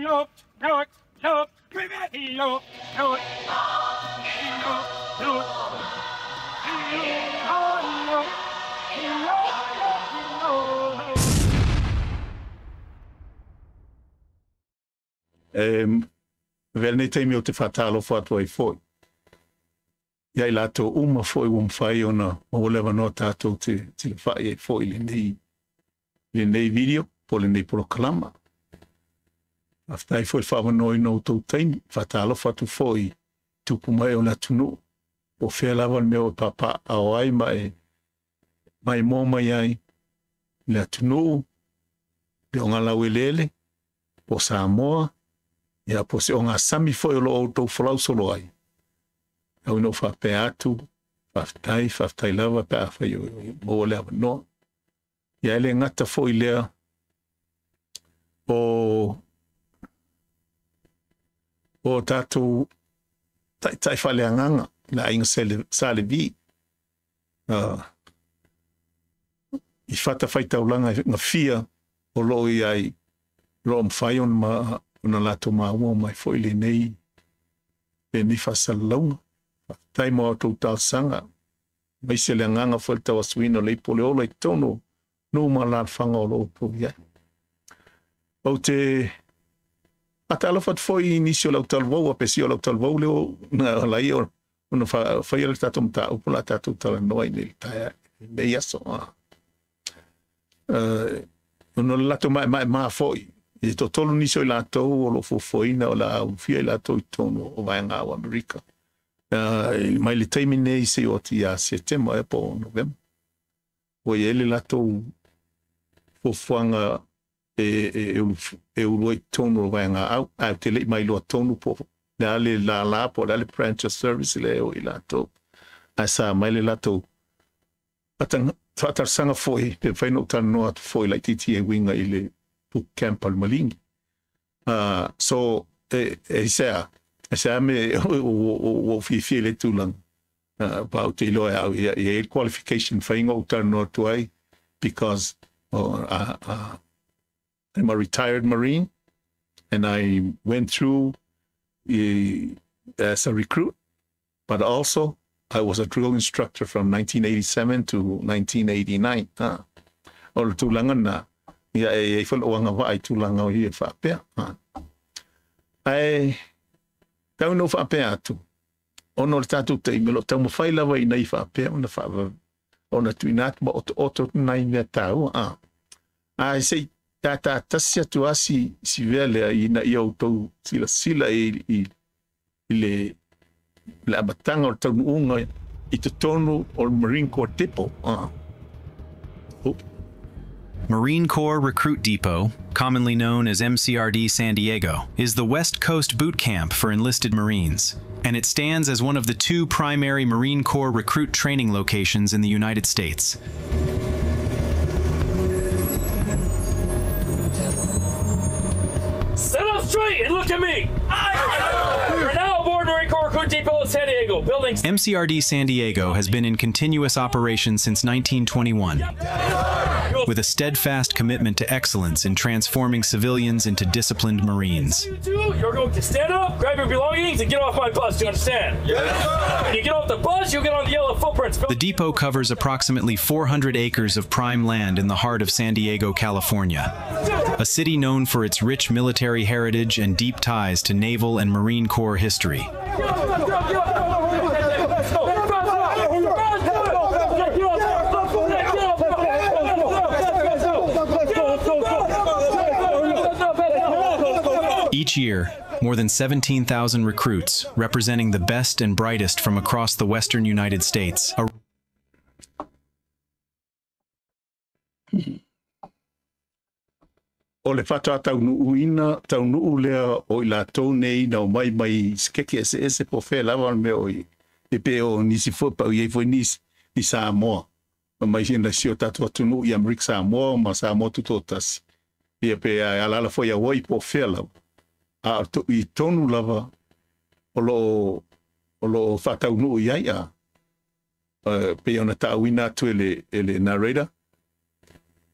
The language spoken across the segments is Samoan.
E avea lenei taimi ou te faatalofa atu ai foi ia i latou uma foi ua mafai ona maua le avanoa tatou te tilafai ai foi i lenei video po o lenei polokalama. Faafetai foi i le faaavanoaina o outou taimi. Faatalofa atu foi i tupu mae o le atunuu, po o fea lava le mea o e papaaao ai ma e maimoa mai ai i le atunuu, le ogalaueleele, po o Samoa, ia po o se ogasami foi o lo o outou folau solo ai. Tau ina ou faapea atu, faafetai, faafetai lava pe afai o maua le avanoa. Ia e le gata foi i lea o tatou taitai faaleagaga i le aiga Sa Levi, i fatafaitaulaga gafia o lo o i ai, o lo o mafai ona latou maua mai foi lenei faasalalauga. Faafetai mo a outou talosaga, aemaise le agaga foi o le tauasuina o le ipu o le ola i totonu o nuu ma alaalafaga o lo o outou i ai. Ou te faatalofa atu foi i nisi o le autalavou, a pe si o le autalavou lea na ala ai ona faia le tatou mataupu la tatou talanoa i nei taeao, nei aso. Ona o le latou maemaema foi, e toatolu nisi o i latou o lo o fuafuaina o le a ulufia i latou i totonu o vaega o Amerika. Mai le taimi nei seia oo atu ia Setema ea po o Novema. Ua i ai le latou fuafuaga e ulu ai i totonu o vaega au, ae ou te le i mailoa tonu po o le a le lala po o le a le branch of service lea e o i latou. Ae sa mai le latou faatalosaga foi pe mafai ona ou talanoa atu foi laitiiti e uiga i le boot camp a le Maligi. So e se me ua ou fiafia i le tulaga. Pa ou te iloa e au e i ai le qualification faiga ou talanoa atu ai, because I'm a retired Marine and I went through as a recruit, but also I was a drill instructor from 1987 to 1989. O le tulaga na, ia e i ai foi lou agavaa i tulaga o ia faapea. Ae tau ina ou faapea atu, ona o le tatou taimi, o lo o taumafai lava ina ia faapea ona ona tuuina atu ma otooto atu nai mea taua. Ae se i tatatasi atu lava si mea lea ina ia outou silasila i le amataga o le taunuuga i totonu o le Marine Corps Depot. Marine Corps Recruit Depot, commonly known as MCRD San Diego, is the West Coast boot camp for enlisted Marines, and it stands as one of the two primary Marine Corps recruit training locations in the United States. Sit up straight and look at me! You're now aboard Marine Corps Recruit Depot in San Diego, building... MCRD San Diego has been in continuous operation since 1921, with a steadfast commitment to excellence in transforming civilians into disciplined Marines. You two, you're going to stand up, grab your belongings, and get off my bus, do you understand? Yes. When you get off the bus, you get on the yellow footprints. The depot covers approximately 400 acres of prime land in the heart of San Diego, California, a city known for its rich military heritage and deep ties to Naval and Marine Corps history. Each year, more than 17,000 recruits, representing the best and brightest from across the western United States, O le faatoa taunuu lea o i latou nei na omai mai sikeke eseese po o fea lava le mea o i e pei o nisi foi pau i ai foi nisi i Samoa mai na si o tatou atunuu i Amerika Samoa ma Samoa Tutoatasi ia pe alaala foi Hawaii po o fea lava a i tonu lava o lo o faataunuu i ai a pei ona taauina atu e le narrator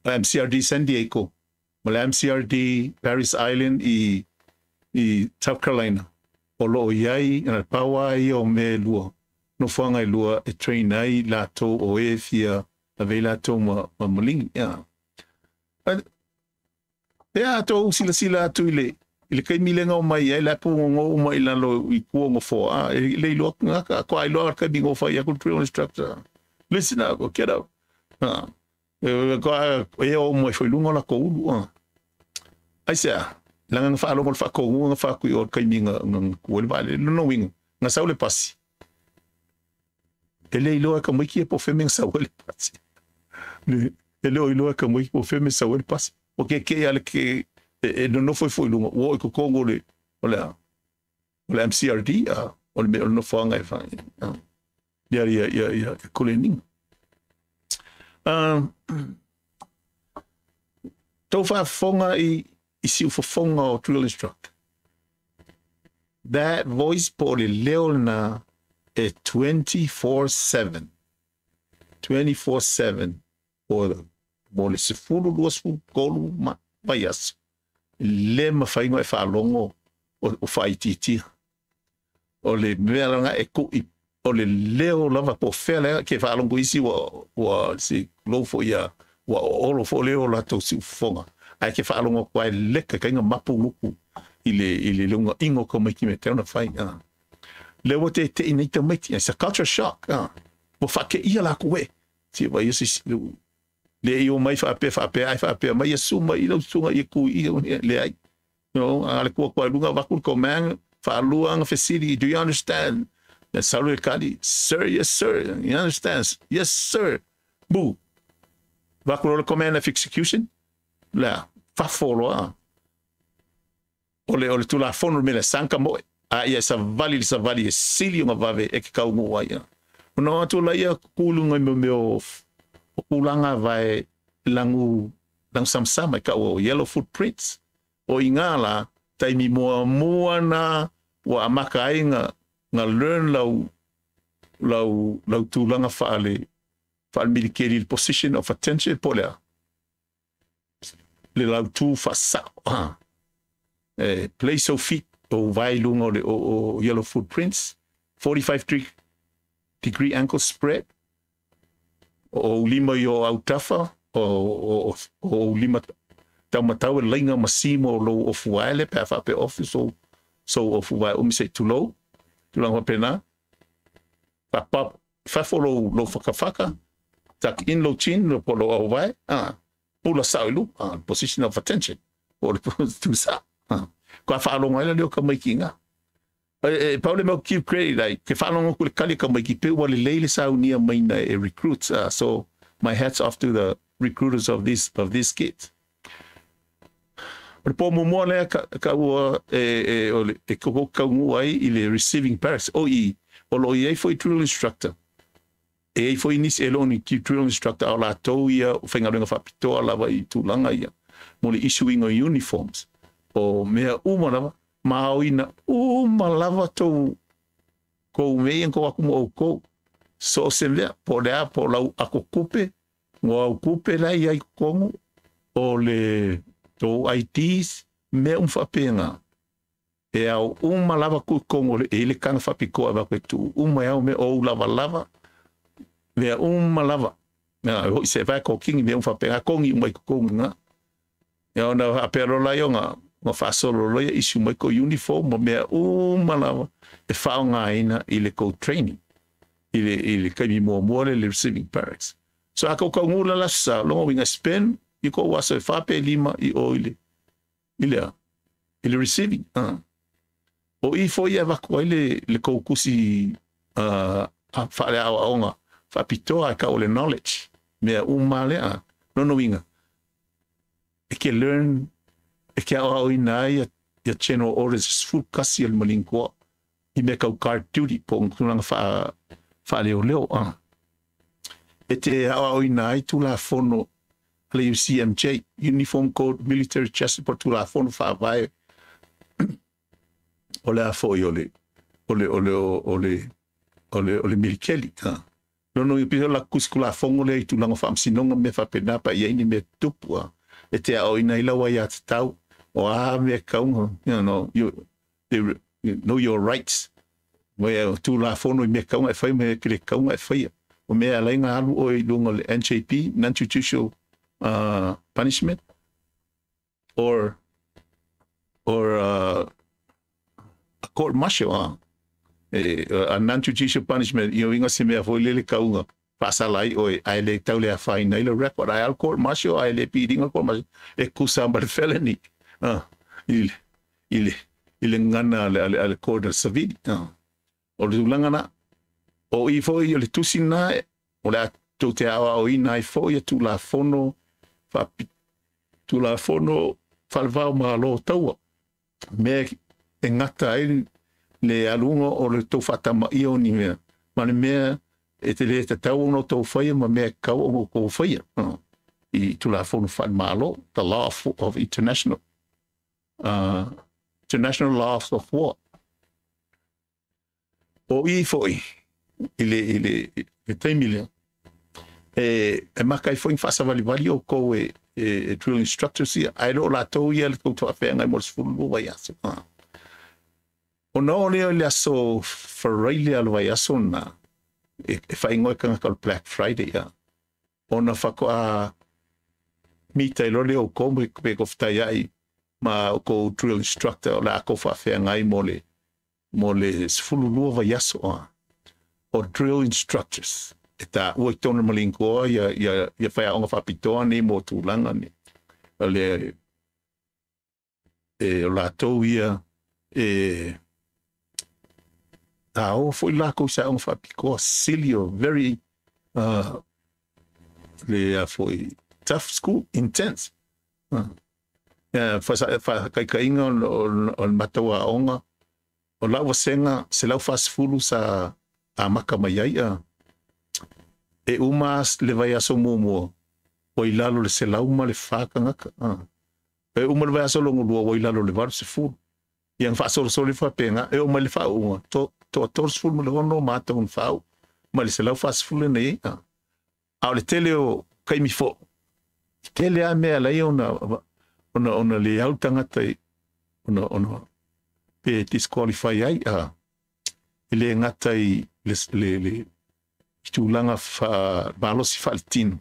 MCRD San Diego ma le MCRD Parris Island i i South Carolina, o loo i ai na paua ai o me lua nofoaga e lua e train ai latou o e fia ave latou ma malingi. Ia. E a tou silasila atu i le kaimi le ngau mai ai la pu ngo mai lalo i ku ngo fo a e le iloa nga ka ko ai loa kaimi ngo fai aku drill instructor, listen up, get up. Ah, e ko e o mo foi lunga la ko ulu a ai sea langa nga whaalogo le whaakongu nga whaaku i o kaimi nga ku le vale no winga nga sau le pasi e le iloa ka moiki e po feme nga sau le pasi e le iloa ka moiki po feme sau le pasi o ke ale ke e no foi foi lunga o i kokongo le o le o le MCRD a o le me o no whanga e wha ia ia ia ia kole. Tau whaafonga i si ufofonga o drill instructor. That voice po le leo na e 24/7. 24/7 o mo le 12 23 ma vaiaso. Le mawhaingo e whaalongo o whaititia. O le mea langa e ku i o le leo lava po fea lea ke whaalongo isi wa si lofo ia wa olo fo leo la tau si ufofonga. Ai ke whaalongo kwa e leka kainga mapu nguku i le lunga ingo ko mai ki me te ona whai. Le wa te te inei te maiti. It's a culture shock. Mo whake ia la koe. Ti wa ia si le i o mai whaapea whaapea ai whaapea mai ia suma i lau sunga i ku i le ai. No, a le kua kua lunga wakul ko mang whaalua nga facility. Do you understand? Na salu e kali, sir, yes sir. You understand? Yes sir. Bu. Wakul o le command of execution. La, whafolo a. O le tula fono me le sanka mo a ia sa vali sa vali e sili o vave e ke kau ngua ia. Ona atu la ia kulunga me me o kulanga vai langu langu samsama ka o yellow footprints o ingala taimi mua mua na wa amaka ai nga learn lau lau lau tulaga faale milikeli, position of attention po lea le lau tu faasao e place o feet o vai luga o le o yellow footprints, 45 degree ankle spread, o lima i o autafa o lima taumatau e laina ma sima o lou ofu aele pe a faape office o so ofu vae umi se tulou tulaga faapena faapap fafo lou fakafaka, tuck in lou chin po lou auvae pula sao i lu position of attention o le tusa ko a faalogo ai la leo ka maikiga e pau le mea give credit like ke faalogo ku le kali ka maiki pe ua lelei le saunia maina e recruits. So my hats off to the recruiters of this kit. O le pō muamua lea ka ua e o le e koko kaugu ai i le receiving barracks o i o lo i ai foi drill instructor e ai foi nisi e lo ni drill instructor o latou ia o faigaluega faapitoa lava i tulaga ia mo le issuing o uniforms o mea uma lava ma aoina uma lava tou kou mea ko aku mo kou so se mea po le a po lau ako kupe ngo au kupe la i ai kongo o le tou IDs mea um faapega e au uma lava ku kongo le e le kanga faapikoa va koe tu uma e au me ou lava lava mea uma lava mea hoi se vai ko kingi mea um faapega kongi uma i kongi nga e ona faapea lola ia nga faasolo loa ia issue mai ko uniform ma mea uma lava e faaaogaina i le kou training i le kaimi muamua le receiving barracks. So a kaukaugu la la sa longa winga spend i ko aso e 4 pe 5 i o i le receiving. O i fo ia vaku ai le kou kusi faale aoaoga faapitoa e kau o le knowledge mea uma lea lona uiga e ke learn e ke aoaoina ai ia general orders 11 o le malinkoa i mea kau guard duty po o tulaga faaleoleo e te aoaoina ai tulafono a le UCMJ, Uniform Code Military Justice, po tulafono faavae o le a foi o le milikeli lono i pisa la kusi kulafono lea i tulaga faamasinoga mea faapena pa i ai ni mea tupu e te aoaoina ai lau ai tatau O a mea kaunga, you, they, you know your rights. Mea o tulafono i mea kaunga e fai, mea ke le kaunga e faia. O mea ala inga alu o i lunga le NJP, non-judicial punishment, or a court martial, a non-judicial punishment, i o inga se mea foi lele kaunga. Faasala ai oe, ae le tau le afaina i le record. Ai al court martial, ai le piringa court martial, e kusa ma le felony. I le ngana a le court savili. O le tulaga na, o i foi o le tusi na, o le atu te awa o ina ai foi e tulafono, tulafono whalevao malo taua. Mea e ngata ai le alunga o le tau whatama i o ni mea. Ma le mea e te le tatau ono tau whaia ma mea kau ono kou whaia. I tulafono whalemalo, the law of international, international law of war. O i foi, i le taimi lea, e maka i foi whaasawaliwali o kou e drill instructors ia, ai lo latou ia le koutou afeagai mo le 12 vaiaso. O na o lea le aso Friday a le vaiaso na, e whaingoe kanga ka Black Friday ia. O na whakoa mita i lole o kou me ko whitai ai ma o kou drill instructor o le ako whaafeagai mo le 12 vaiaso. O drill instructors. E tā ua i tōna malinkoa ia whaia onga whapitoa nei mō tūlanga nei. O le e o lātou ia e tā o foi lākou sa onga whapikoa silly or very le a foi tough school, intense. Whakaikainga o le mataua onga o lau wasenga se lau whasifulu sa a maka mai ai e uma le vaiaso muamua ua i lalo le 104 tagata. E uma le vaiaso logolua ua i lalo le 80. Ia na faasolosolo ifo faapega e oo mai le faauuga 36 matou na faauu ma le 140 lenei. A o le tele o kaimi fo'u tele a mea lai ona le au tagata ona pe disqualify ai e le gata i le tulaga malosi faaletino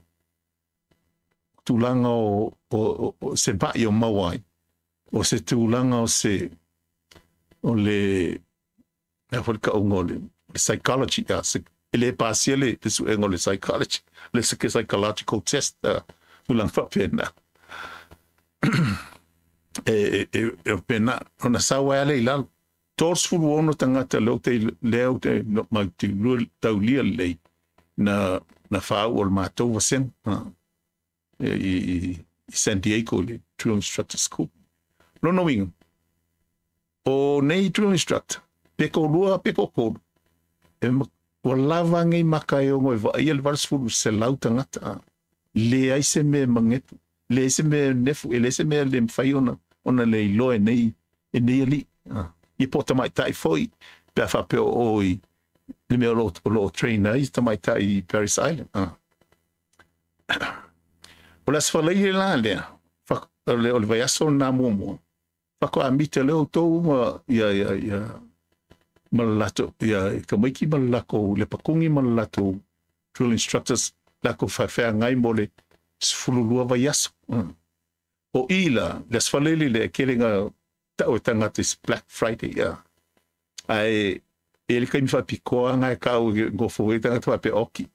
tulaga o se ma'i o maua ai o se tulaga o se o le foi le kauga o le psychology e le pasia le suega o le psychology le psychological test tulaga faapena e pena ona sau ai ale i lalo 36 tagata leo te leo te mau te taulia lelei na whaau o le mātou vasega i San Diego le drill instructor school. Lona uiga o nei drill instructor peko lua peko kolu e ua lava agei maka e ogo e vaaia le 80 tagata le ai se mea magepu le ai se mea nefu e le se mea le mawhai ona le iloa e nei alii. I po tamaitai foi pe a whapeo o i le mea o lo train ai tamaitai i Paris Island. O le asfalai le la lea, o le vaiaso nā muamua, whakoa mita leo tō ma ia ma le lato, ia kamaiki ma le lako, le pakungi ma le lato drill instructors lako whawhea ngai mo le 12 vaiaso. O i la, le asfalele le kele ngā tau e tangata is Black Friday. Ai e le kaimi whapikoa ngai kau ngofo e tangata whape oki.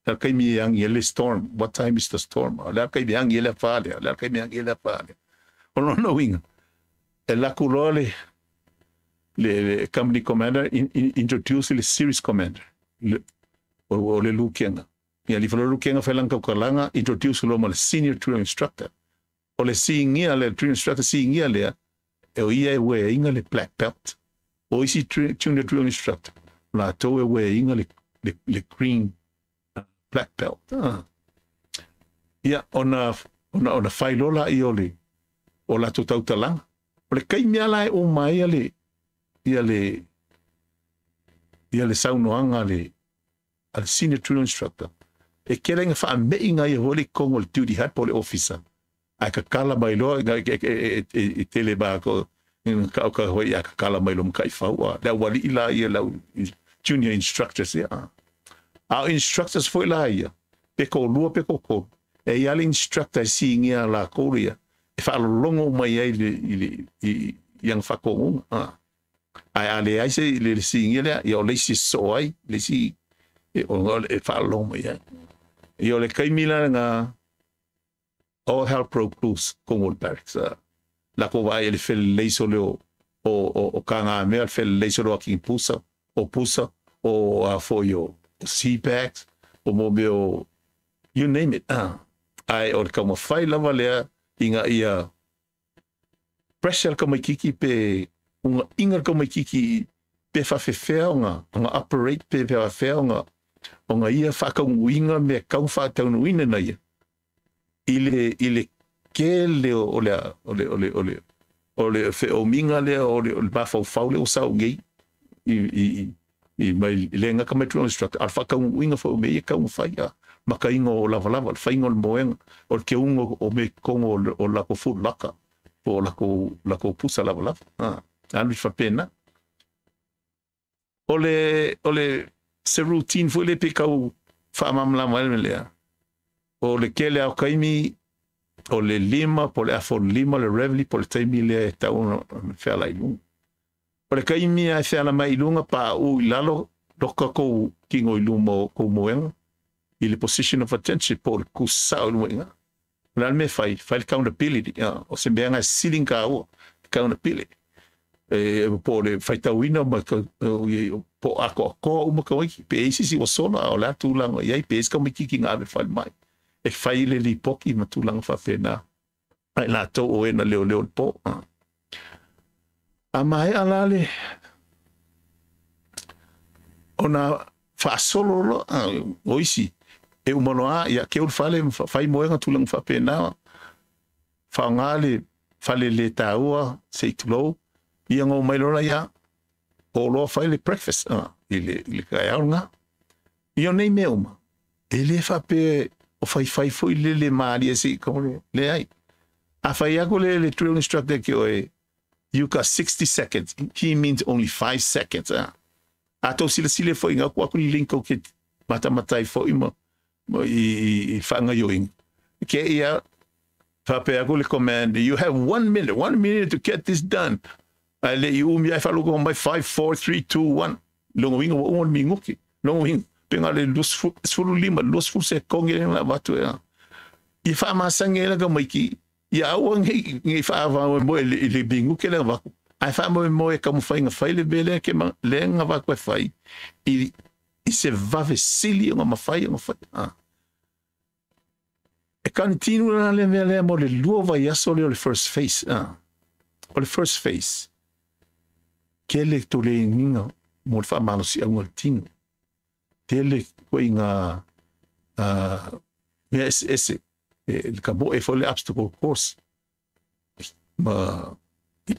Le kaimi e angi ele storm. What time is the storm? Le kaimi e angi ele whalea. Le kaimi e angi ele whalea. O lona uiga. E laku loa le company commander introduce le series commander. O le lukenga. Ia li whalo lukenga whailanga kaukalanga introduce loa ma le senior drill instructor. O le siingia le drill instructor siingia lea e o ia e wea inga le black belt. O isi junior drill instructor. La tau e wea inga le green black belt. Ia, ona whailola i o le o latou tautalanga. O le kaimi ala e o mai ia le saunoaga a le senior drill instructor. E kele inga whaamei ngā ia hoi le kongo le duty hat po le officer. Ae kakala mai loa e tele ma ko ka ka hoi a kakala mai lo ma kaifau a le aualii la ia le au junior instructors ia. A o instructors foi la ia, pe toalua pe toatolu, e i ai le instructor e sigia lakou ia e faalologo mai ai i le i ana faatonuga. Ae a leai se le sigia lea, ia o le isi e sosoo ai, le isi e faalologo mai ai. Ia o le taimi la lena, all hell broke loose totonu o le barracks. Latou vaai i le feleleiso lea o tagamea, le feleleiso lea o akinipusa, o pusa, o a foi o sea bags, o mo mea o you name it. Ae o le taumafai lava lea ina ia pressure le tamaitiiti pe ugaina le tamaitiiti pe faafefea ona operate pe faafefea ona ia faataunuuina mea tau faataunuuina na ia i le tele o le o le o le o le o le feomiga lea o le mafaufau lea ua sau nei i mai le gata mai drill instructor a le faataunuuina foi o mea ia tau na fai a makaina o lavalava le faiga o le moega o le teuga o mea i totonu o latou food locker po o latou pusa lavalava alu i faapena. O le se routine foi lea pe tau faamalamalama ai le mea lea. O le tele lava o taimi o le 5 po o le 4:30 le reveille po o le taimi lea e tau ona feala i luga. O le taimi lava e feala mai i luga pauu i lalo loka kou tino i luma o kou moega i le position of attention po o le tusao i luma i ina. O le a le mea e fai? Fai le accountability. O se mea na e sili ona taua, accountability. E po o le faitauina ma po o atoatoa uma tamaiti, pe i ai se isi ua sola, a o le a tulaga i ai, pe i ai se tamaititi na ave falemai e fai le lipoti ma tulaga faapena a i latou o e na leoleo i le po. A maea la le ona faasolo loa o isi e uma loa lava, ia keu le fale ma fai moega tulaga faapena, faaaoga le fale le taua se i tulou, ia ona omai loa lea, o loa fai le breakfast i le taeao lena. Ia o nei mea uma, e le faapea o faifai foi lele malie se i leai. A fai atu le drill instructor ke oe, you got 60 seconds, he means only 5 seconds. A tou silasila foi nga ku aku le link o ke matamatai foi ma i whaangaioinga. Ke ia, faapea aku le command, you have 1 minute, 1 minute to get this done. Ai le i umi ai whaluko mai 5, 4, 3, 2, 1. Longo winga wa umo minguki. Longo winga. Penga le 25, 20 sekongi le nga watu e. I whaamasangi e laka maiki, ia aua ngei whaawau mo e le minguki le waku. Ai whaamoe moe e kamuwhainga whai le mea ke ma, le nga waku e whai. I se vave sili o nga mawhai o nga whai. E kanitinu la le mea lea mo le lua vai aso le o le first phase. O le first phase. Ke le tole nginga mo le whaamalosi au ngā tino. Tele koe i ngā mea ese ese. E le ka mo e fo le obstacle course. Ma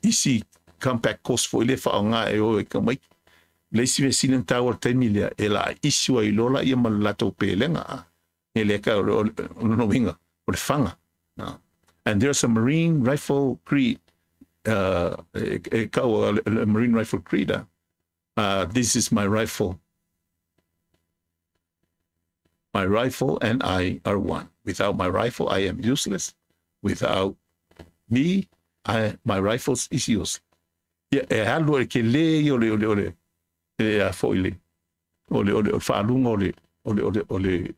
isi compact course fo i le whaonga e o e ka mai. Le isi me sinin tāua taimi lea e la isi wa i lola ia ma le latou pelenga. E le ka o le winga, o le whanga. And there's a Marine Rifle Creed, e kau a Marine Rifle Creed. This is my rifle. My rifle and I are one. Without my rifle, I am useless. Without me, my rifle is useless. Ia, e alu e ke le o le o le o le e a fo i le o le o le o le whaalunga o le o le o le o le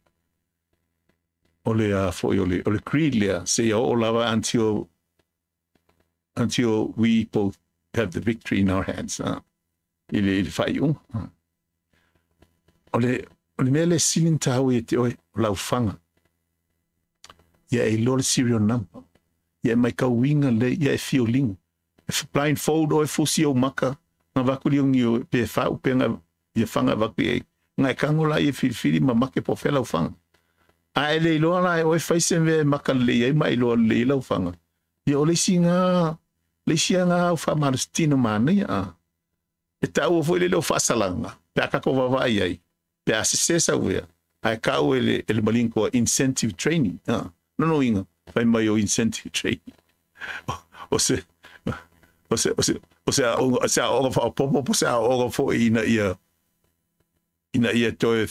o le a fo i o le o le creed lea se ia o lava until we both have the victory in our hands. I le whaiunga. O le mea le silin tāu e te oe o lau whanga. Ia e loa le serial number. Ia e mai kauinga le, ia e fiolinga. E blindfold o e fusi o maka. Ngā wakuri o ngi o pe whau pe ngā ia whanga waku e. Ngā e kango la ia whiriwhiri ma make po whela o whanga. A e le iloa la e oe whaise me maka le ia ma iloa le ila o whanga. Ia o leisi ngā au whamarastino mānei a. E tāua foi le leo whaasalanga. Pe a kako wawai ai. Pe a sese sau ea. Ai kau e le malinkoa incentive training. No no inga. Fai mai o incentive training. O se o se o se o se aoga se aoga faaopoopo po o se aoga foi ina ia toe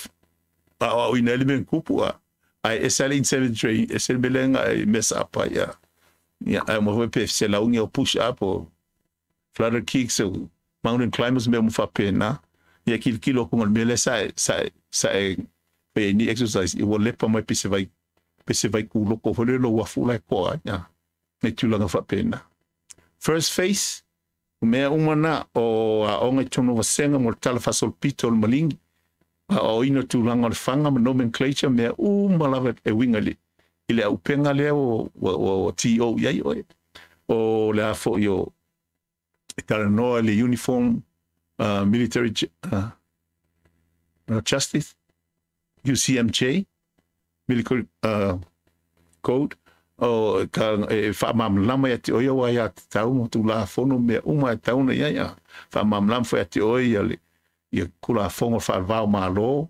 aoaoina ai le mea kupu a. Ae ese lava le incentive training, ese le mea lea e mea saapa ia. Ia ae uma foi pe selaugi o push up o flutter kicks o mountain climbers, mea uma faapena. Ia kilokilo atu le mea lea sa e fai ai ni exercise i ua lepa mai pe se vai kuloko foi le lou afu la e koa ai ia. Nei tulaga faapena. First phase, mea uma na o aoga i totonu o vasega mo le tala faasolopito o le maligi. Aoaoina tulaga o le faga ma nomenclature, mea uma lava e uiga i le auupega lea ua TO i ai oe. O le a foi o e talanoa le uniform military justice UCMJ military code o ka e faamalamalama ia te oe aua ia tatau ma tulafono mea uma e tatau ona i ai a faamalamalama foi ia te oe ia le ia kulafono faavao malo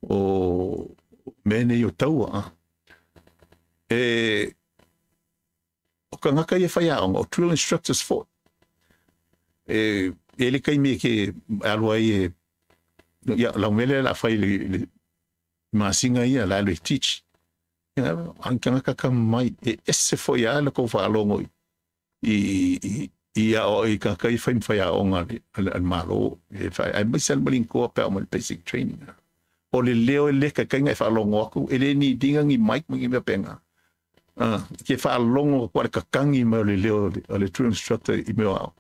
o mea nei o taua a. E o kangaka ia faiaoga o drill instructors foi. E le kaimi e ke alu ai e ia lau mele la fai le masinga ia la alu e teach. Ia an kangaka ka mai e ese foi a le kou faalogo i a o i ka kai fai faiaoga le malo e fai ai mai sel malin ko pe o le basic training. O le leo e leka kainga e faalogo aku e le ni dinga ni mic ma ni mea penga. Ah, ke faalogo kwa le kakangi mai o le leo o le drill instructor i mea ao.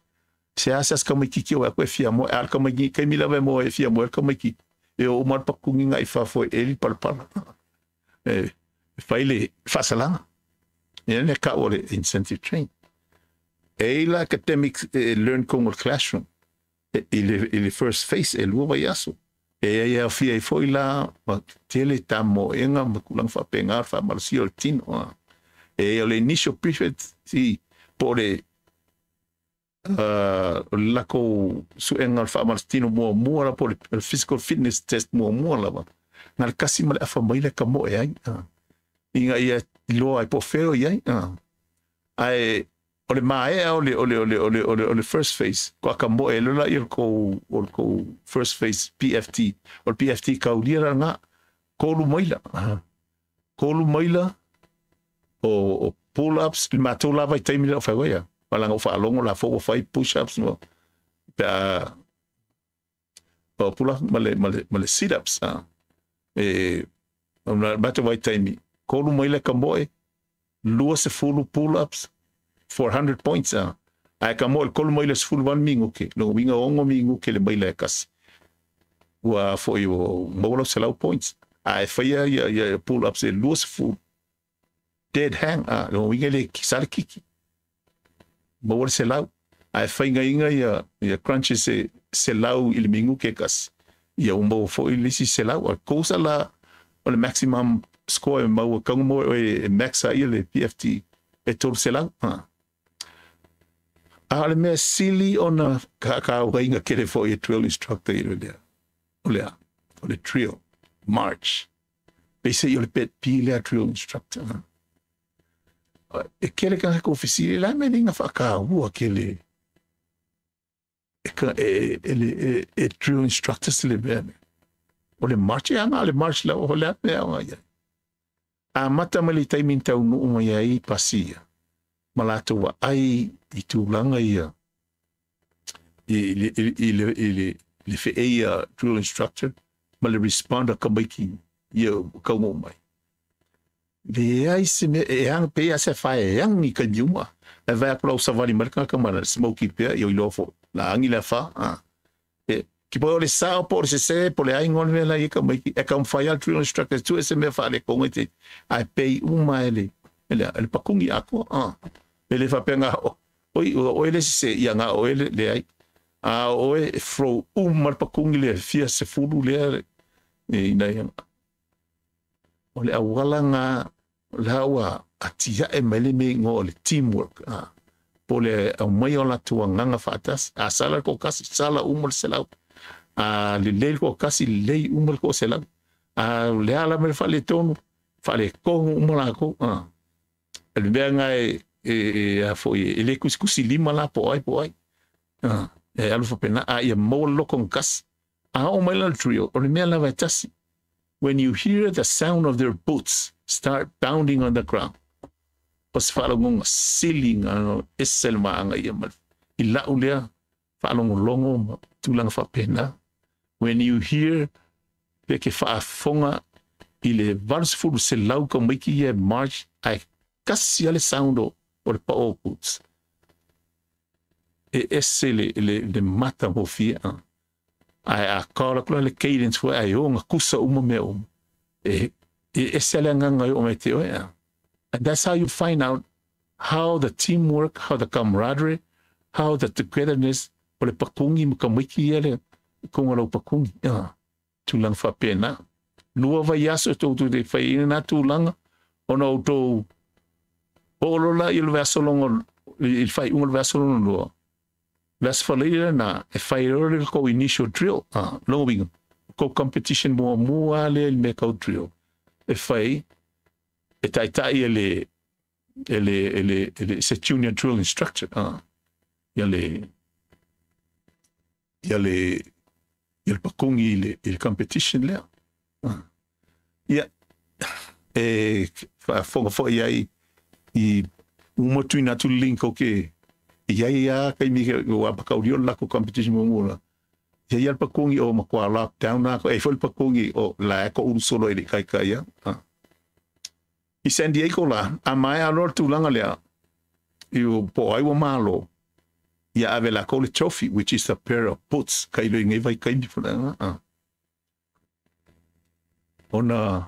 Se asa ka mai kiki o aku e fia mo al ka mai kai mi lava mo e fia mo ka mai ki e o mar pakungi ngai fa fo e li palapala. E fai le faasalaga. Ia le ka o le incentive train. E ila academic learn kongo classroom i le first phase e 2 vaiaso. E ai aofia ai foi la ma tele tamoega ma tulaga faapena le faamalosia o le tino. E o le initial period si po o le o le lakou suega o le faamalositino muamua la po o le physical fitness test muamua lava. Na le 1.5 maila ka moe ai. Ina ia iloa ai po o fea o i ai. Ae o le maea o le first phase ko aka moe e lola ia o le kou first phase PFT. O le PFT kaulia la ngā 3 maila. 3 maila o pull-ups, le matou lava i taimi lea o fai ia. Malanga o faalogo la fo fai push-ups no. Pe a o pull-ups ma le sit-ups. E o na matou vai taimi. 3 maila ka moe, 20 pull-ups, 400 points. Ae ka moe le 3 maila 18 minguke. Lo winga 6 minguke le maila e kasi. Ua foi o maua lau 100 points. Ae faia ia pull-ups e 20 dead hang. Lo winga le sale kiki. Maua le 100. Ae faigaiga ia crunches e 100 i le minguke kasi. Ia ua maua foi le isi 100. O kousa la o le maximum score e maua kaunga mo e maxa ia le PFT e 300. Ha. A o le mea sili ona kakauaiga kele foi e drill instructor i le lea. O le a, o le drill, march. Pese i o le pet peeve lea drill instructor. Ha. E kele ka ko fesili la me linga whakaua kele e ka e drill instructor se le mea ne. O le march e anga le march la o le mea o ia. A mata mai le taimi tau nuu mai ai pasia. Ma latou wa ai i tulaga ia i le feʻei drill instructor ma le responder ka maiki ia kaungo mai. Leai se mea e ang pe a se fae e angi ka niuma. E vai aku lau savali mai ka mana smoky pea i o iloa fo. La angi la fa. E, ki po o le sao po o le sese po le ai ngone mea la i ka maiki. E ka mwhai al drill instructor tu e se mea wha le konga te. Ai pei uma e le pakungi ako. E le whapenga o. Oi, o le sese ia ngā o le ai. A o e throw uma le pakungi le fia se fulu le e ina ia. O le auala ngā la ua atia e mai le me ngo o le teamwork. Po le au mai o latou agaga faatasi. A sala ko kasi, sala uma le 100. A le lei ko kasi, lei uma le ko 100. A le ala me le faaletonu, faalekohu uma lakou. Le mea lena e a foi e le kusikusi lima la po ai po ai. E alu faapena a ia maua le loko gatasi. A oo mai la le drill, o le mea lava e tasi. When you hear the sound of their boots start pounding on the ground, o se faalogoga sili na ese le maaga ia ma i lau lea faalogologo ma tulaga faapena. When you hear pe ke faafofoga i le 80% tamaiti ia e march ae kasi lava le sound o le pao o boots. E ese le matagofie. Ae a call atu la le cadence foi ae o gakusa uma mea uma. E ese le agaga e oo mai te oe. And that's how you find out how the teamwork, how the camaraderie, how the togetherness o le pakugi ma tamaiti ia le koga lau pakugi. Tulaga faapena. Lua vaiaso e tou te fai ai lena tulaga ona outou oo loa i le vaiaso lona i le faaiuga o le vaiaso lona lua. Le aso Faraile lena e fai ai loa le tou initial drill. Lona uiga, tou competition muamua lava lea i le mea tau drill e fai e taitai e le e le e le e le se junior drill instructor ia le ia le ia le pakugi i le competition lea. Ia e faafofoga foi ai i uma tuuina atu le link o ke e i ai lava taimi ua apakaulia o le latou competition muamua la. E i ai lava le pakugi o matua lockdown lava e i ai foi le pakugi o la e toulu solo e le i taitai lava. I San Diego la, a maea loa le tulaga lea, i po o ai ua malo, ia ave e latou le trophy, which is a pair of boots, tailo i nei vaitaimi. Ona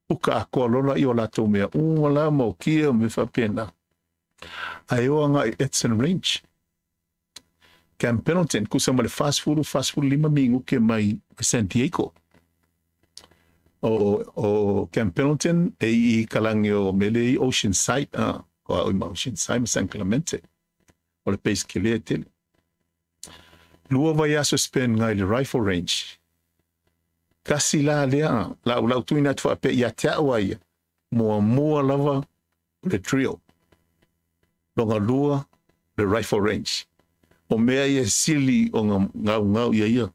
puka atoa loa lea o latou mea uma la ma o kia ma mea faapena. Ae o agai i Edson Range, Camp Pendleton, tusa ma le 40, 45 minute mai San Diego. O Camp Pendleton e i kalagi o mele i Oceanside, o ma Oceanside ma San Clemente. O le base kelē tele. Lua vaiaso spend ngai le rifle range. Tasi la lea, lau lau tuuina atu faapea ia te au a ia, muamua lava o le drill. Lona lua, le rifle range. O mea ia e sili ona gaugau ia ia,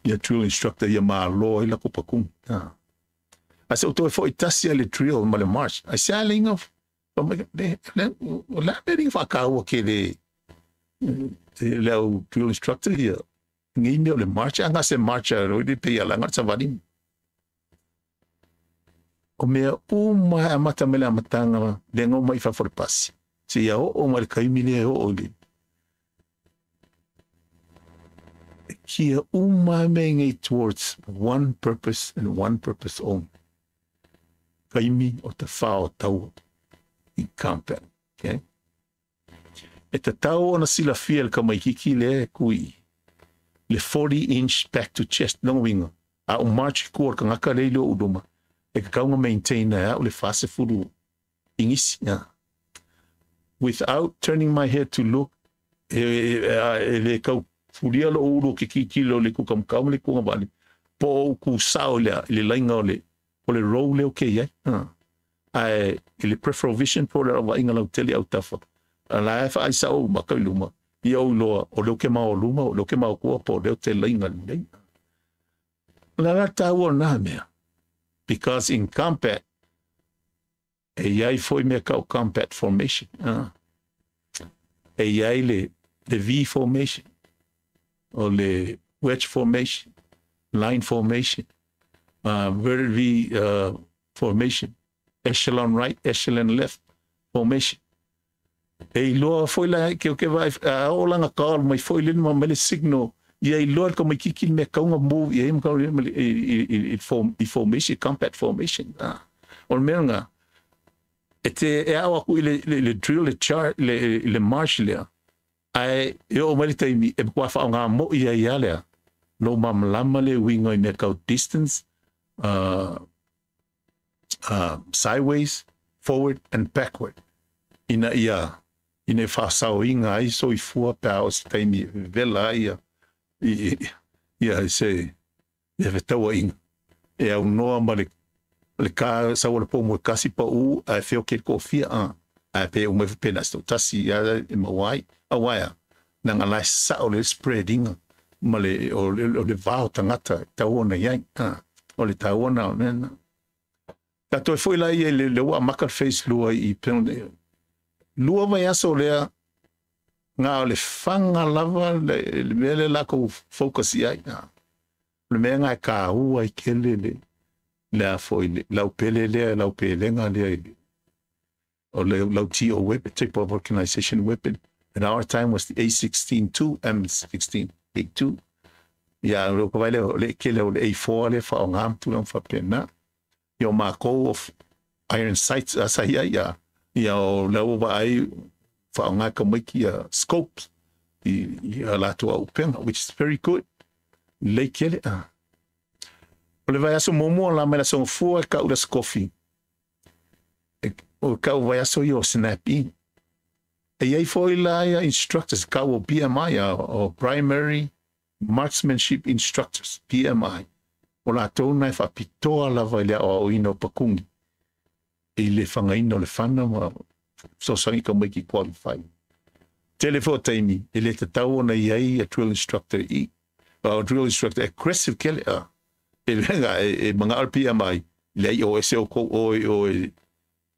ia drill instructor ia malo ai lakou pakugi. Ae se i ou toe foi tasi lava i le drill ma le march, ai se a le iga o le a mea le faataua tele le au drill instructor ia nei mea o le march a se march a roi pe ia langa savali. O mea uma e amata mai le amataga le ga omai i fafo o le pasi seia oo mai le taimi lea e oo i le kia uma mea nei towards one purpose and one purpose only. Taimi o te whao taua i combat. Okay? E tatau ona silafia e le tamaititi lea e kui le 40 inch back to chest lona uiga a o march i tua o le tagata lea i lou luma e tatau ona maintain e au le 40 inisi without turning my head to look e le tau fulia lou ulu o ke tilotilo i le kukamakau ma le kuagavale po o ou ku sao i le laina o le row lea o ke i ai. Ae i le peripheral vision po o le vaaiga lautele i autafa, a la e vaai sao ou maka i luma, ia ou iloa o lea ou ke mao luma, o lea ou ke mao tua, po o lea ou te laina lelei. O le a la taua o na mea? Because in combat, e i ai foi mea tau combat formation. E i ai le V formation, o le wedge formation, line formation, verted V formation, echelon right, echelon left formation. E iloa foi la ke ke vai a o langa call mai foi le ma le signal ia iloa le tamaititi le mea tau na move i ai ma tau i formation, combat formation. O le mea lena, e te e ao aku i le drill, le chart, le march lea, ae e oo mai le taimi e matua faaaoga moi ai lava lea lou malamalama le uiga i mea tau distance, sideways, forward and backward ina ia ina ia faasaoina ai soifua pe a oo se taimi e vevela ai ia ia se ia fetauaiga e aunoa ma le Le ka sau o le po mo kasi pa u a feo ke ko fia a a pe o me pe na sto tasi ia e mawai a waia na nga lai sa o le spreading ma le o le vao tangata tau ona iai a o le tau ona o nena ka toi foi la ia le ua maka face lua i pe lua vai aso lea ngā o le whanga lava le mea le lako focus i ai le mea ngā ka ua i kele le a foi le lau pele lea lau pelenga lea o le lau TO weapon, type of organization weapon. And our time was the A16-2, M16A2. Ia o ka vaile o le kele o le A4 le wha o ngā mtu lang whapena. Ia o mākou of iron sights asa ia ia. Ia o lau wa ai wha o ngā kamaiki ia scopes i a lātou a upenga, which is very good. Lei kele a. O le vai aso momo la mai la songa fua ka ula skofi. O ka o vai aso i o snap in. E iai foi la ia instructors, ka o PMI, o Primary Marksmanship Instructors, PMI. O la tōna e whapitoa lava i lea o ina o pakungi. I le whangaina o le whana ma sosangi ka mai ki qualify. Tele fo taimi, e le te tau ona i ai a drill instructor i. O drill instructor aggressive kele a. E lenga e mga o PMI, le ai o ese o kou o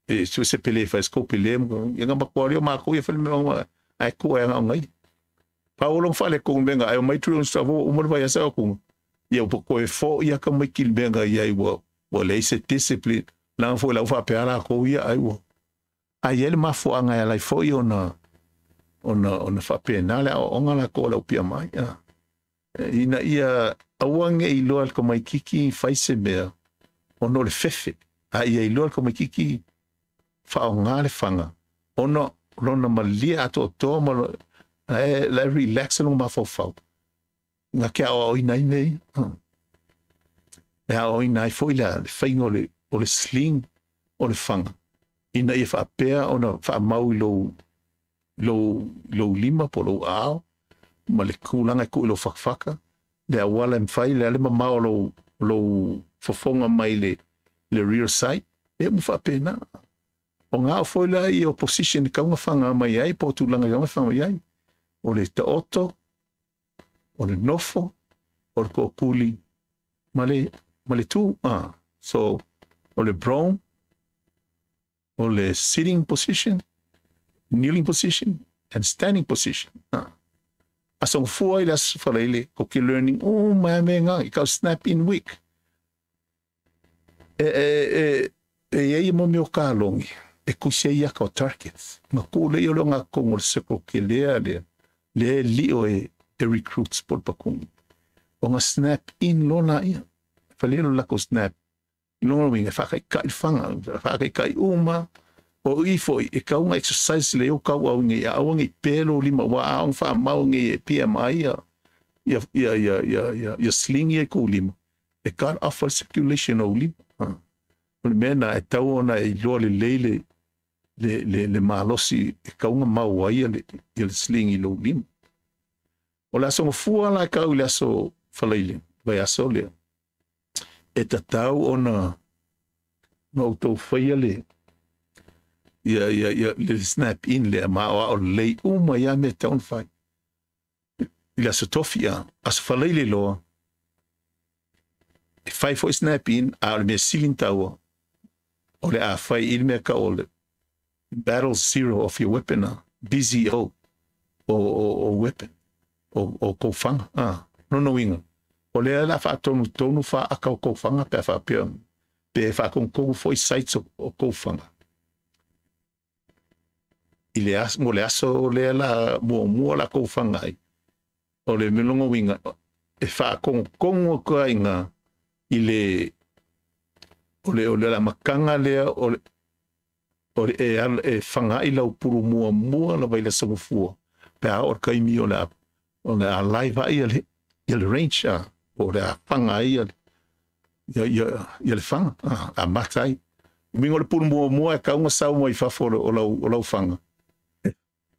e su se pele fa scope le ia nga makwari o mako ia fele me ai ko e nga ngai. Paolo fale ko menga ai mai drill instructor o mo vai asa ko. Ia po ko e fo ia ka mai kil menga ia i wo le se discipline. La fo la fa pe ala ko ia ai wo. Ai ele ma fo anga ia lai fo i ona ona fa pe na le o nga la ko la pia mai. Ina ia awange i loa ko mai kiki fai se mea ono le fefe. A ia i loa ko mai kiki fa o ngā le whanga. Ono lona malia ato toa ma la relax lo ma fau. Ngā kia o ina i nei. E o ina i foi la le whainga o le sling o le whanga. Ina ia whaapea ona whaamau i lou lima po lou ao. Ma le kūlanga ku i lou whakwhaka. Le awala mwhai, le ale mamao lou fofonga mai le rear side. E mu whaapena. O ngā o foi la i opposition kaunga whanga mai ai, po tūlanga kaunga whanga mai ai. O le taoto, o le nofo, o le kōkuli, ma le tū. So, o le prone, o le sitting position, kneeling position, and standing position. A song fua i las whaleile, ko ki learning, o mai me ngā, i kau snap in week. E e mo meo kā longi. E kusia ia ka o targets. Ngā kōle i o ngā kongo le seko ke lea lea. Le lio e recruits por pakungi. O ngā snap in lona ia. Whalelo lako snap. Longa winga whakai kai whanga, whakai kai uma. O i foi, e kau ngā exercise le o kau au ngi, a au ngi pelo lima, wa au wha mau ngi e PMI ia sling ia kou lima. E cut off circulation o lima. O le mea e tau ona e iloa le leile le malosi e kaunga mau ai ia le sling i lou lima. O le aso ngafua la kau le aso whaleile, vai aso lea. E tatau ona na o tau whaia le ia le snap in le ma o lei uma ia me taun whai. I le aso tofi a, aso whaleile loa, e whai fo snap in, a o le mea silin taua, o le a whai i le mea ka o le battle zero of your weapon, BZO, o weapon, o kouwhanga, nono winga. O le la wha tonu tonu wha aka o kouwhanga, pe wha pia, pe wha kongkongu fo i sites o kouwhanga. I le aso, mo le aso le la mua mua la kouwhanga ai. O le melongo winga, e wha kongkongu kua inga, i le, o le la makanga lea, o le e whanga i lau puru mua mua la vai le sangufua. Pe a o kaimi o le a live ai ia le range a, o le a whanga ai ia le whanga, a matai. Mingo le puru mua mua e kaunga sau mua i fafo o lau whanga.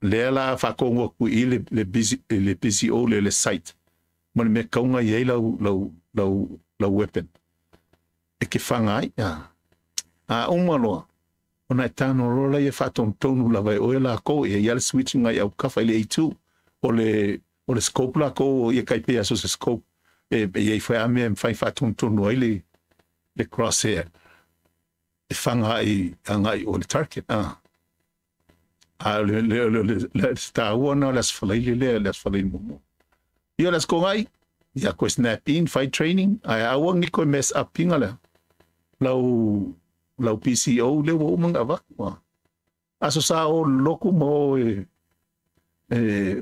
Lea la whakonga ku i le BZO le site. Ma le mea kaunga i ei lau weapon. E ke whanga ai, A uma loa, ona e tago loa lea e faatonutonu lava e oe lakou, e i ai le switch agai autafa i le A2. O le scope lakou ia tai pei lava so o se scope, e i ai foi lava mea e mafai ona faatonutonu ai le crosshair e faga ai agai o le target. A o le taua lena o le Aso Faraile lea, le Aso Faraile muamua. Ia, o le Aso Toonai, ia toe snap in, fai training, ae aua ne i toe mess up ina lea lau PCO lea ua uma ona avatu. Aso Sa o le lotu ma o e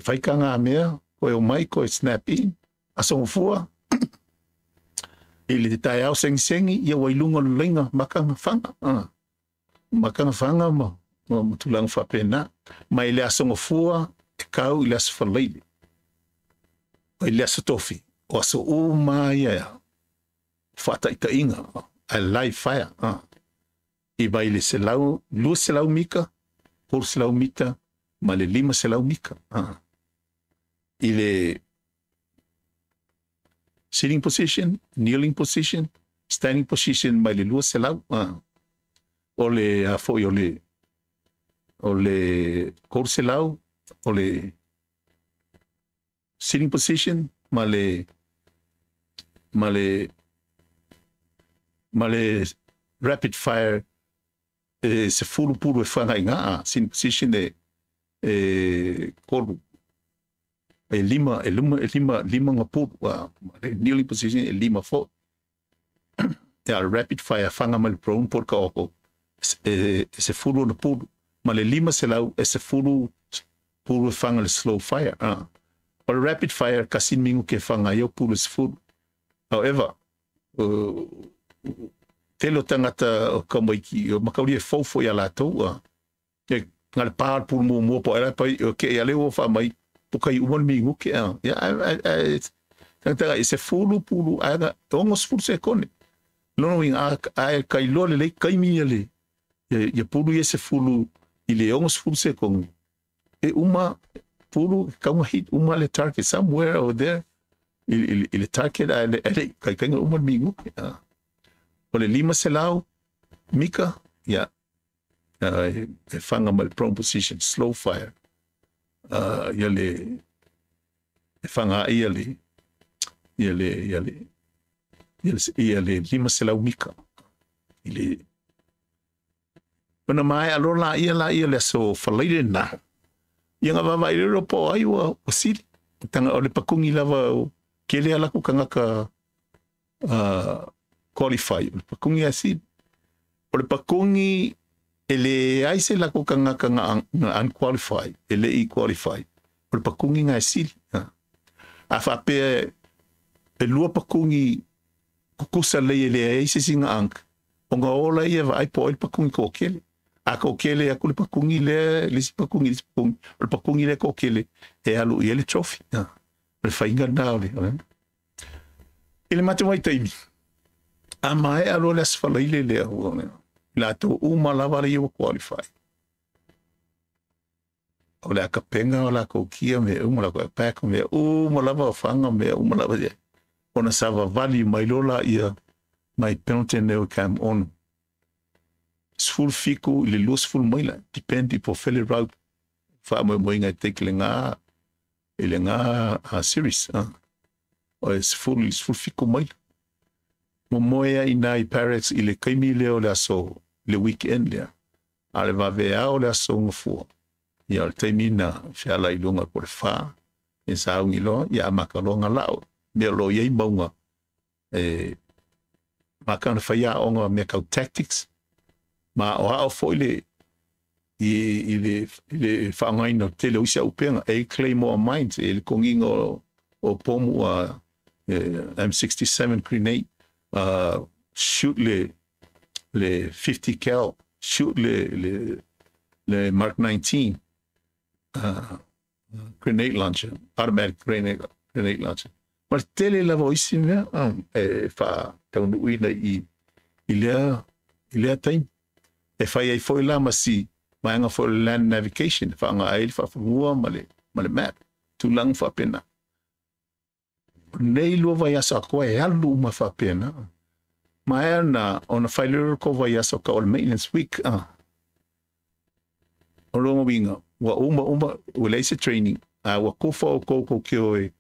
fai tagamea, toe omai toe snap in. Aso Gafua i le taeao segisegi, ia ua i luga o le laina makaga faga, makaga faga ma tulaga faapena. Mai le Aso Gafua e tau i le Aso Faraile, i le Aso Tofi, o aso uma ia faataitaiga ae live fire i mai le 100, 200 mita, 300 mita ma le 500 mita i le sitting position, kneeling position, standing position mai le 200 o le a foi o le 300 o le sitting position ma le rapid fire e 10 pulu e faga iga. Sitting position e kolu, e lima, e lima, e lima, lima nga pulu. Le kneeling position e lima fo'i. Ia, rapid fire faga mai le prone po le taoto e 10 ona pulu, ma le 500 e 10 pulu e faga le slow fire. O le rapid fire kasi mingu ke faga ai o pulu e 10. However, tele o tagata o kamaiki o makauli e fou foi ia latou e nga le pā le pulu muamua po o pai o ke ia le ua faamai po kai uma le minguke ia tagataga i 10 pulu ae 60 sekone lona uiga ae kailoa lelei kaimi ia le ia pulu ia 10 i le 60 sekone e uma pulu kauga hit uma le target somewhere over there i le target ae le kaikaiga uma le minguke. O le 500 mita ia e faga mai le prone position, slow fire ia le e faga ai ia le 500 mita i le ona maea loa laia le Aso Faraile na ia ga vaavaai lea po o ai ua sili tanga o le pakugi lava o kele ala ku kangaka qualify o le pakugi a sili o le pakugi e leai se lako kangaka nga unqualified e le i qualify o le pakugi nga e sili. A faapea e lua pakugi kukusa lei e leai se isi ga unc o ga ola ia vaai po o ai le pakugi toakele a toakele aku le pakugi lea le isi pakugi le isi pakugi o le pakugi lea toakele e alu i ai le trophy. O le faiga lena o le i le matou vaitaimi a maea loa le Aso Faraile lea ua latou uma lava le ia ua qualify o le akapega o lakou kia mea uma lakou pack mea uma lava o faga mea uma lava ia ona savavali mai loa laia mai Pendleton e Camp 6 17 i le 20 maila, depend po fele route faamoemoega e take i le ga series o e 10 i le 17 maila. Momoe ai i barracks i le kaimi lea o le aso le weekend lea a le vaveao le Aso Gafua ia o le taimi na feala i luga po le 4 e saugi loa ia amata loa gala'o mea o lo o i ai mauga e maka ona fai aoga mea kau tactics ma o ao fo'i le i le faaaogaina o tele o isi auupega e claymore mines e le kogiga o pomu a M67 grenade, shoot le 50 cal, shoot le Mark 19 grenade launcher, automatic grenade launcher ma le tele lava o isi mea e faataunuuina i lea taimi e fai ai foi la ma si vaega foi o le land navigation e faaaoga ai le faafanua ma le map tulaga faapena. Nei 2 vaiaso atoa e alu uma faapena. Maea na ona fai lea o le tou vaiaso tau o le maintenance week a. O lona uiga, ua uma uma, ua leai se training, a ua kufa outou tou te o e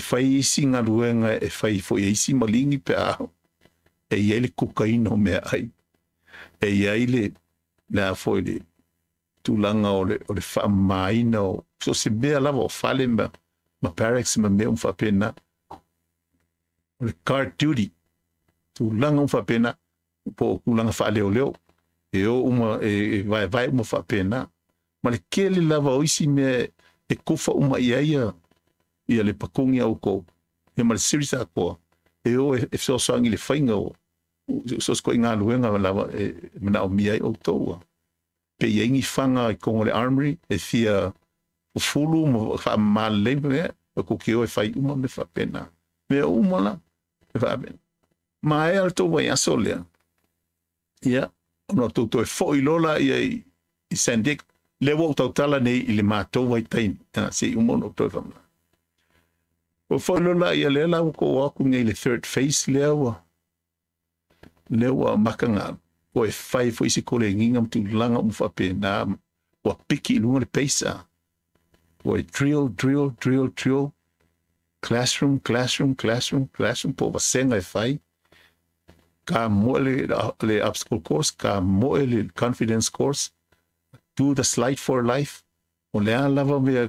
fai isi galuega e fai foi e isi maligi pe a e i ai le kukaina o meaai, e i ai le a foi le tulaga o le faamamaina o so o se mea lava o fale ma barracks ma mea uma faapena, o le guard duty, tulaga uma faapena, po o tulaga faaleoleo e o uma e vaevae uma faapena, ma le tele lava o isi mea e kufa uma i ai ia le pakugi a outou ia ma le series atoa e o e fesoasoani i le faiga o so o se galuega lava e manaomia ai outou. Pe i ai ni faga i totonu o le armory e fia fufulu ma faamama lelei ma mea, e tou te o e fai uma mea faapena, mea uma la e faapena. Maea le tou vaiaso lea, ia ona outou toe foi loa laia i San Diego. Lea ua ou tautala nei i le matou vaitaimi se i uma ona ou toe faamalamalama. Ua foi loa laia lea la ua tou o atu nei i le third phase lea ua amata ua e fai foi isi koleniga ma tulaga uma faapena, ua piki i luga le pace a. Ua drill, drill, drill, drill, classroom, classroom, classroom, classroom, po o vasega e fai ka moe le obstacle course, ka moe le confidence course, do the slide for life, o le a lava mea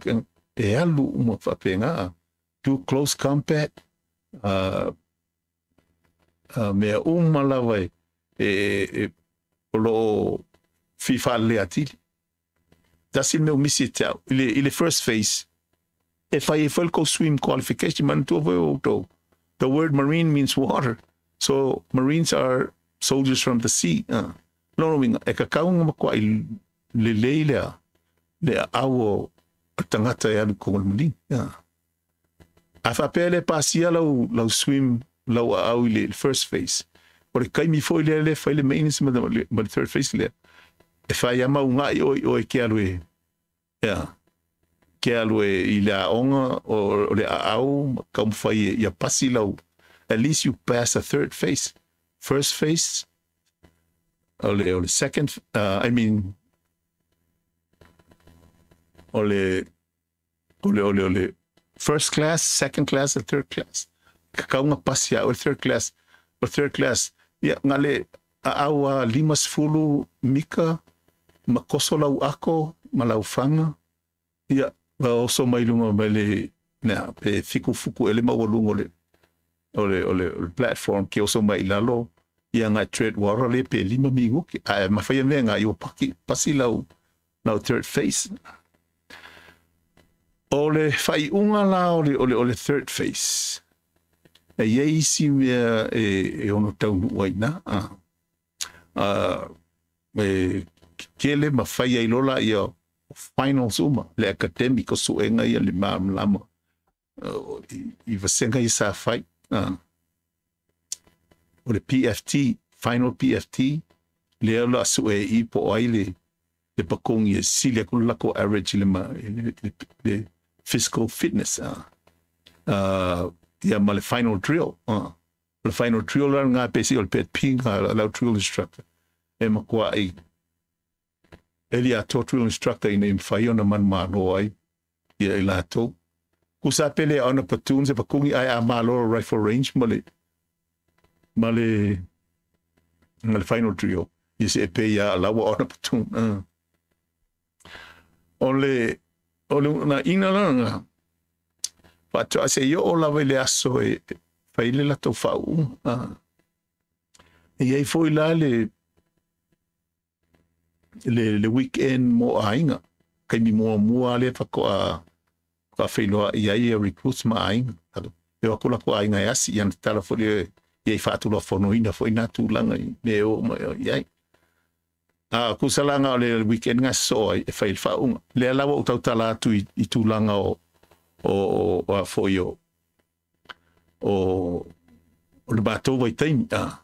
e alu uma faapena, do close combat, mea uma lava e o lo o fifaalelei atili. Tasi le mea o misi e te au i le first phase e fai e foi le kou swim qualification. Manatua foi outou, the word Marine means water, so Marines are soldiers from the sea. Lona uiga e kakau nga makuaʻi lelei lea le aau o tagata e alu i totonu o le maligi. A faapea le pasia lau swim, lau aau i le first phase, o le kaimi foi lea le fai le maintenance ma le third phase lea e fai ama ugaʻi oe i oe ke alu e ia ke alu e i le aoga o le aau ma taumafai ia pasi lau, at least you pass a third phase. First phase o le second, I mean o le first class, second class and third class. Kakauga pasi a o le third class. O third class ia ngale aau a 50 mika ma koso lau ako ma lau faga ia va oso mai luga mai le nea pe fiku fuku ele maualuga o le platform ke oso mai i lalo ia ngai tread water le pe 5 minute ae mafai mea ngai ua pasi lau third phase. O le faaiuga la o le third phase e i ai isi mea e ono taunuu ai na e tele ma fai ai lola ia finals uma le academic o suega ia le malamalama i vasega ia sa fai. O le PFT, final PFT lea la sue i po o ai le pakogi e sili aku le lako average i le physical fitness ia ma le final drill. Le final drill la ngā pesi o le pet pinga lau drill instructor e makuaʻi eli atoa drill instructor ina i mafai ona manumalo ai ia i latou kusa pele ona platoon se pakugi ai a malo rifle range ma le final drill ia se e pe ia laua ona platoon. O le na ina la faatoa se i oo lava i le aso e fai le latou faauuga. E i ai foi la le weekend mo aiga kaimi muamua lea faatoa faafeiloai ai ia recruits ma aiga e o atu latou aiga e asi ia na tatala foi ia i faatulafonoina foi na tulaga i mea e oo mai i ai. A kusalaga o le weekend ga sosoo ai e fai le faauuga lea la ua ou tautala atu i tulaga o a foi o le matou vaitaimi a.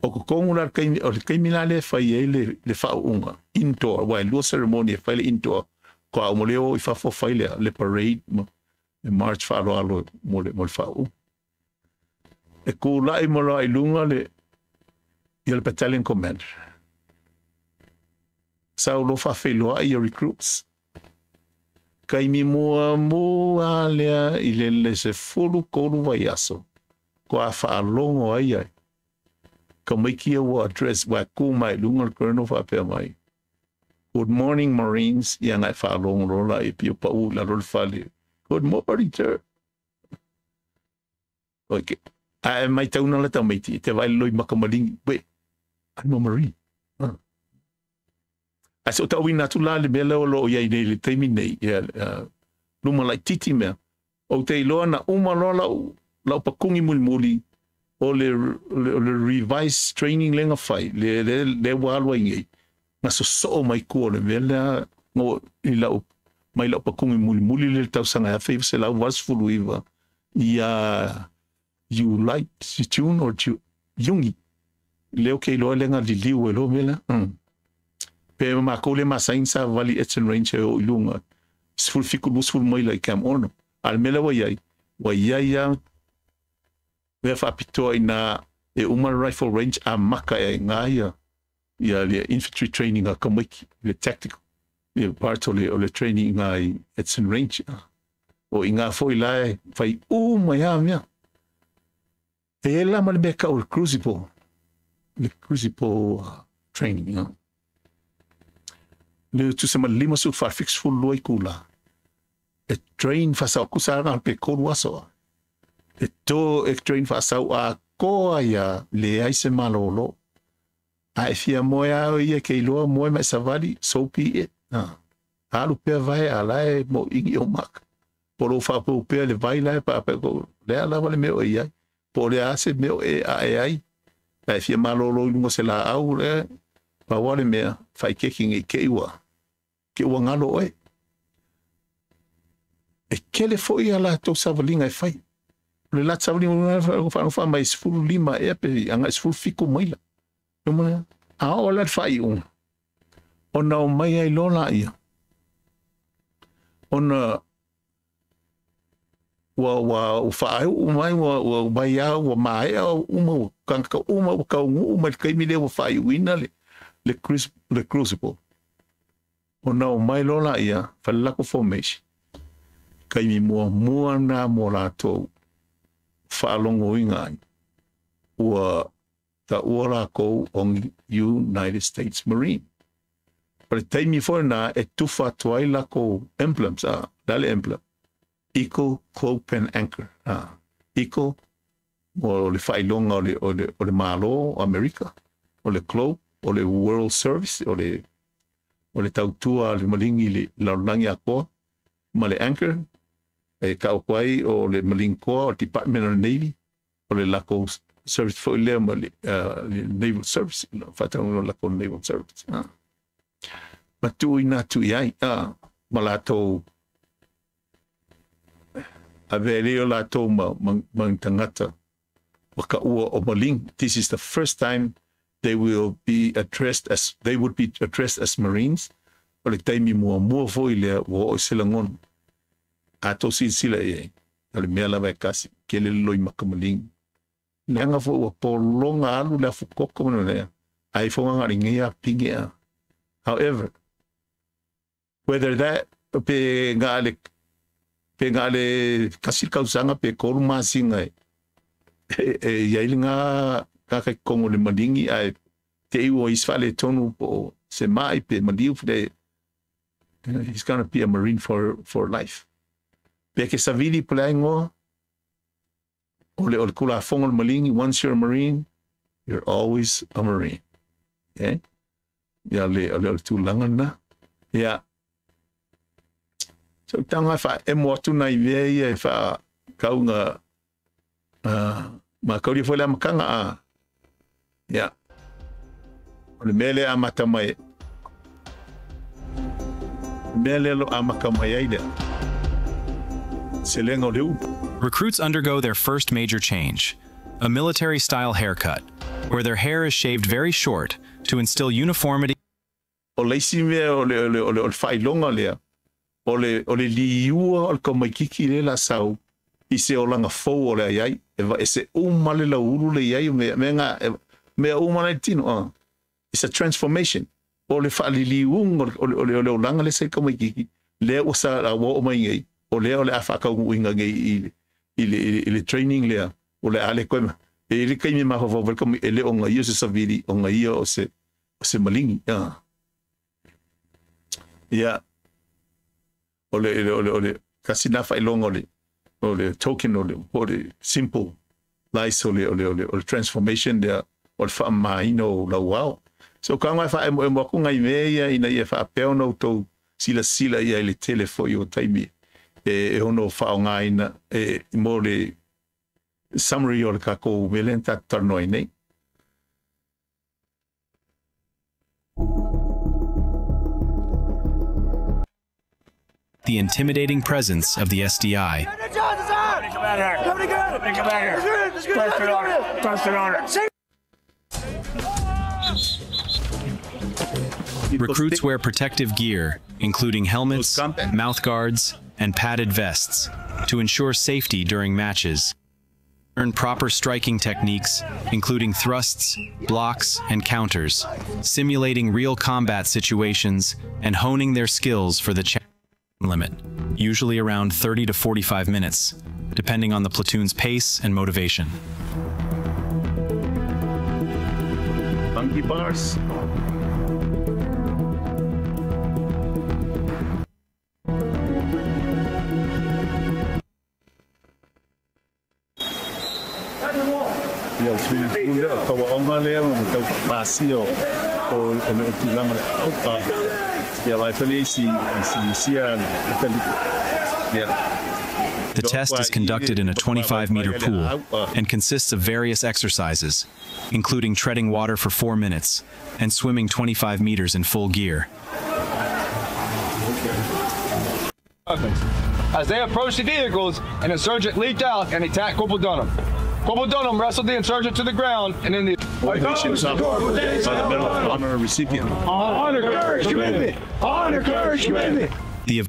O totonu la le kaimi, o le kaimi la lea e fai ai le faauuga indoor, aua e lua ceremony e fai le indoor, koa uma le o i fafo fai lea le parade ma le march faaaloalo mo le faauuga. E kula'i ma loa i luga le ia le battalion commander. Sau loa faafeiloai ia recruits. Taimi muamua lea i le 13 vaiaso faatoa faalogo ai ai tamaiti ia ua address ua tu mai i luga le colonel faapea mai, "Good morning, Marines." Ia na e faalogo loa la e pio pau i lalo le fale. "Good morning, sir." Okay. Ae maitauna la tamaiti e te vaai loi maka maligi. Wait, I'm a Marine. Ae se o tauina atu la le mea lea o lo o i ai nei i le taimi nei, ia, luma laitiiti mea. Ou te iloa na uma loa lau, lau pakugi mulimuli o le, o le revised training lea na fai, le, le, le ua alu ai nei, na sosoo mai tua o le mea lea no, i lau, mai lau pakugi mulimuli le tausaga e 1989 ia Iulai, June or Iuni. Lea ou te iloa lea na liliu ai loa mea lea. Pe makou le masani savavali Edson Range e oo i luga 17 20 maila i Camp Ono. A o le mea lea ua i ai, ua i ai lava mea faapitoa ina e uma le rifle range amata e ai ia ia le infantry training a tamaiti, le tactical ia part o le training i i Edson Range. O i ngā foi la e fai uma ai lava mea. E i ai la ma le mea e tau o le crucible, le crucible training. Le tusa ma le 54 72 itula e train faasao tusa lava pe 3 aso. E to e train faasau atoa ia leai se malolo. A e fia moe lava oe ia e ke iloa moe ma e savali, so be it. Alu pea vae a la e moʻigi o maka. Po o lou faapau pea le vai la e paapai ko lea lava le mea o e i ai. Po o le a se mea o e ae ai. A e fia malolo i luga o se laau lea, pau lava le mea, faaikeke nei te i ua, te ua galo oe. E tele foi a latou savaliga e fai. O le la savaliga faalogo mai 15 ea pe agai 17 maila. A oo la i le faaiuga, ona omai ai loa laia, ona ua ua faaiu mai ua ua mai lava ua maea uma ua tagata uma ua taunuu mai le taimi lea ua faaiuina le le le crucible. Ona omai loa laia fai le latou formation, taimi muamua lena mo latou faalogoina ai ua taua lakou o ni United States Marine. O le taimi foi lena e tufa atu ai lakou emblems, a, o le a le emblem? Eagle, Clope and Anchor, a, Eagle o le faailoga o le, o le, o le Malo o Amerika, o le Clope, o le World Service, o le, o le tautua a le maligi i le lalolagi atoa, ma le Anchor, e tau atu ai o le Maligi Koa, o le Department of the Navy, o le lakou service foi lea ma le, le Naval Service, faatauga o le lakou Naval Service. Ma tuuina atu i ai, ma latou avea ai lea o latou ma, ma, ma tagata ua taua o maligi. This is the first time they will be addressed as, they would be addressed as Marines. O le taimi muamua foi lea ua oo i se lagona. A tou silasila i ai, o le mea lava e tasi, kele le loimaka maligi. Leaga foi ua pologa alu le afu koko ma le mea, ai foga ga lenei a pine a. However, whether that pe ga le pe ga le tasi le tausaga pe 3 masina e e i ai le ga ga kai kongo le maligi ae te i ua isi faaletonu po o se mai pe maliu le he's gonna be a Marine for life. Pe ke savili po le a igoa o le o le kulafono o le maligi, once you're a Marine, you're always a Marine. Okay? Ia le o le o le tulaga lena. Ia so tanga e faaemo atu nai mea ia e faakauga ma kaulia foi le amataga a. Ia o le mea lea e amata mai le mea lea o lo o amata mai ai lea selega o le ulu. Recruits undergo their first major change, a military style haircut, where their hair is shaved very short to instill uniformity. O le isi mea o le, o le, o le, o le faailoga lea, o le, o le liua o le tamaitiiti lea la sau. I se olaga fou o le a i ai, e vaese uma le lauulu le i ai, o mea, mea ga, e, mea uma la i le tino, It's a transformation. O le faaliliuga o le, o le, o le olaga lea sa i tamaitiiti, lea ua sa, ua oo mai nei, o lea o le a faataunuuina nei i, i, le, i, le, i le training lea, o le a le toe, e i ai le taimi e mafaufau ai le tamaiti, e le o gaia o se savili, o gaia o se, o se maligi. Ia, o le, o le, o le, tasi lena faailoga o le, o le token o le, po o le simple lice o le, o le, o le, o le transformation lea o le faamamaina o lauao. So ka e faaemoemo atu nai mea ia ina ia faapea ona outou silasila i ai i le tele foi o taimi e ono faaaogaina e mo le summary o le tatou mea lea na tatou talanoa ai nei. The intimidating presence of the SDI. Recruits wear protective gear, including helmets, mouthguards, and padded vests, to ensure safety during matches. Learn proper striking techniques, including thrusts, blocks, and counters, simulating real combat situations and honing their skills for the challenge limit, usually around 30 to 45 minutes, depending on the platoon's pace and motivation. Monkey bars. Ia, o swimming pool lea, o tauaoga lea ma tau pasia o le tulaga o le aupa. Ia, vai foi le isi sia Ia. The test is conducted in a 25-meter pool and consists of various exercises, including treading water for 4 minutes and swimming 25 meters in full gear. As they approached the vehicles, an insurgent leaped out and attacked Corporal Dunham. Corporal Dunham wrestled the insurgent to the ground and in the Ovation up by the Medal of Honor recipient. Honor, courage, commitment! Honor, courage, commitment! The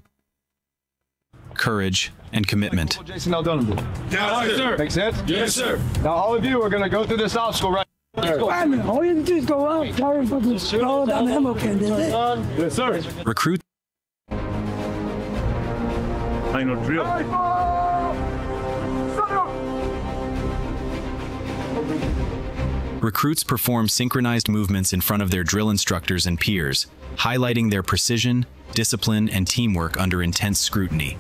courage and commitment. Jason L. Dunham did. Yes, sir. Make sense? Yes, sir. Now all of you are going to go through this obstacle right here. All you have to do is go out, tire and fucking throw it down the ammo can, that's it. Yes, sir. Recruit Final drill. Recruits perform synchronized movements in front of their drill instructors and peers, highlighting their precision, discipline, and teamwork under intense scrutiny.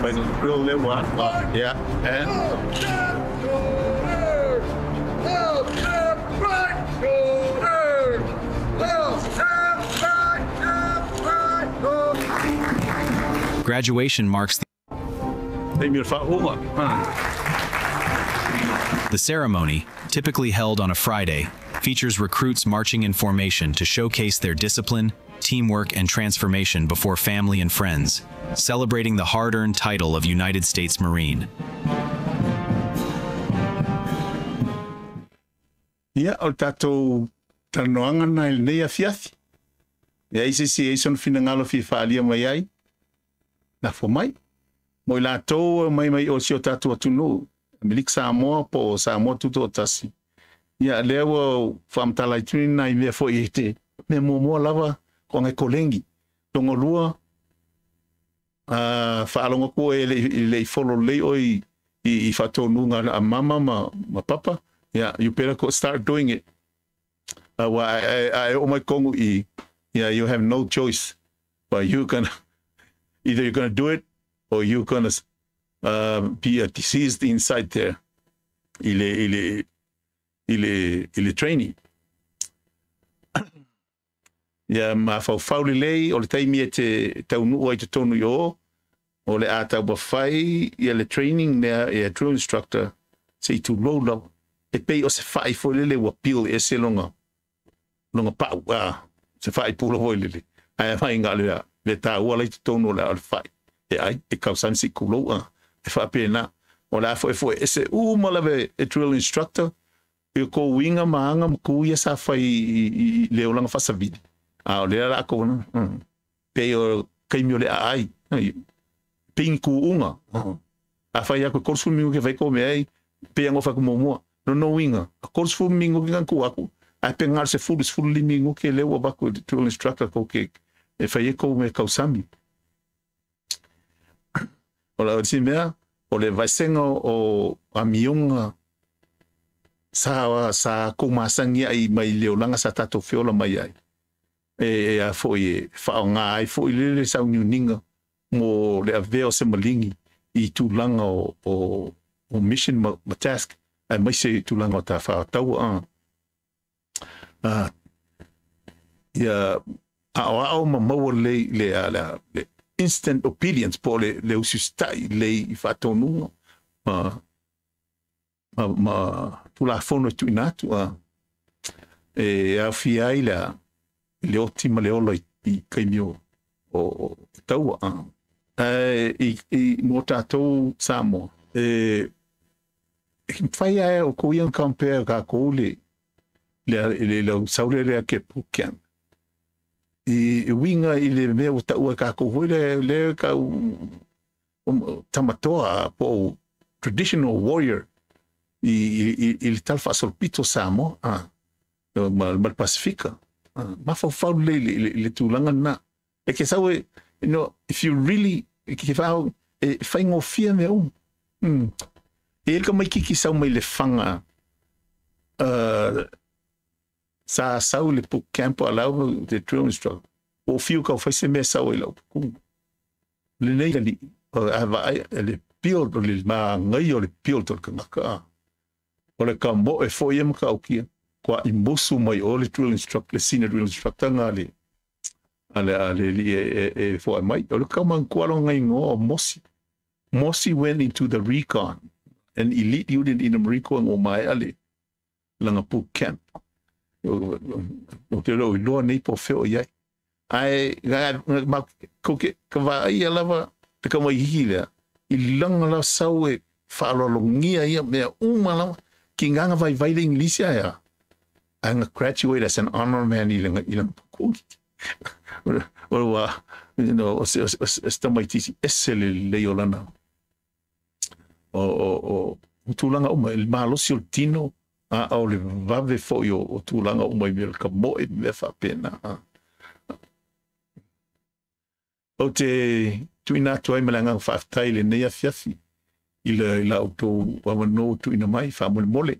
Final drill lea ua ia, and Graduation marks the Taimi o le faauuga. The ceremony, typically held on a Friday, features recruits marching in formation to showcase their discipline, teamwork, and transformation before family and friends, celebrating the hard-earned title of United States Marine. Ia, o le tatou talanoaga lena i lenei afiafi. E ai se isi e i ai sona finagalo e fia faaalia mai ai, lafo mai. Mo i latou e mai mai o si o tatou atunuu, Amerika Samoa po o Samoa Tutoatasi, ia lea ua faamatala ai tuni nai mea foi e te mea muamua lava ko ngai kolegi. Longa lua, faalogo atu oe e le i follow lelei oe i faatonuga a mama ma papa, ia, you better go start doing it. Ua a e oo mai tonu i, ia, you have no choice, but you gonna, either you're gonna do it or you're gonna be a diseased inside there i le, i le, i le, i le training. Ia mafaufau lelei o le taimi e te taunuu ai totonu i o, o le a taumafai ia le training lea e a drill instructor se i tulou lava. E pei o se fai foi lele ua peel ese lona, lona pau, a, se fai pula foi lele. Ae mai ngā le, le tāua lai totonu o le, o le fai. E ai, e kausani se i kulou, a, e faapena. O le a foi foi ese uma lava e drill instructor, i ko uiga ma aga ma ku ia sa fai i le olaga faasavili. A o lea lākou na, pei o kaimi o le aai, pei ni kūʻuga. Afai aku e 30 minuke fai ko mea ai, pei a ngofa ku muamua. No uiga, 30 minuke nga ku aku, ae pe na o le 10, 15 minuke lea ua avatu e le drill instructor kou ke e fai ai kou mea tausami. O le isi mea, o le vaesega o amioga sa kou masani ai mai le olaga sa tatou feola mai ai. E a foi e faaaogā ai foi le le sauniuniga mo le avea o se maligi i tulaga o mission ma task aemaise i tulaga o tafa taua ia aoao ma maua lelei le instant obedience po o le usiusitaʻi lelei i faatonuga ma tulafono e tuuina atu e aofia ai le oti ma le ola i kaimi o taua. Ae i mo tatou Samoa, e mafai lava o kou ia compare kākou le sau lea ke boot camp i uiga i le mea ua taua e kākou foi le kau tamatoa po o traditional warrior i le tala faasolopito Samoa ma le Pasifika. Mafaufau lelei le tulaga lena e ke sau e, if you really ke fao e faigofie mea uma. E le ka mai kiki sau mai le faga sa sau le boot camp a lau le drill instructor o fiu kau fai se mea sau ai lau puku lenei ali a vaai le build o le magai o le build o le kanaka o le ka moe foi e makaukia kua i musu mai o le drill instructor, le senior drill instructor nga le ale li e foʻi mai o le kaumantua lona igoa o Mosi. Mosi went into the recon, an elite unit in the Marine Corps o maea le lana boot camp. O te leo iloa nei po feo i ai. Ae ma ko ke ka vaai lava te kamaihi lea i laga la sau e faaaloalogia ia mea uma lava ki gaga vaivai le Igilisi ae a ae na graduate as an honor man i laga pukuli o ua o se tamaitiiti ese le lelei o lana o tulaga uma le malosi o le tino a o le vave foi o tulaga uma i mea o le kamoe ma mea faapena. Ou te tuuina atu ai ma le agaga faafetai lenei afiafi i le i la outou avanoa tuuina mai. Faamolemole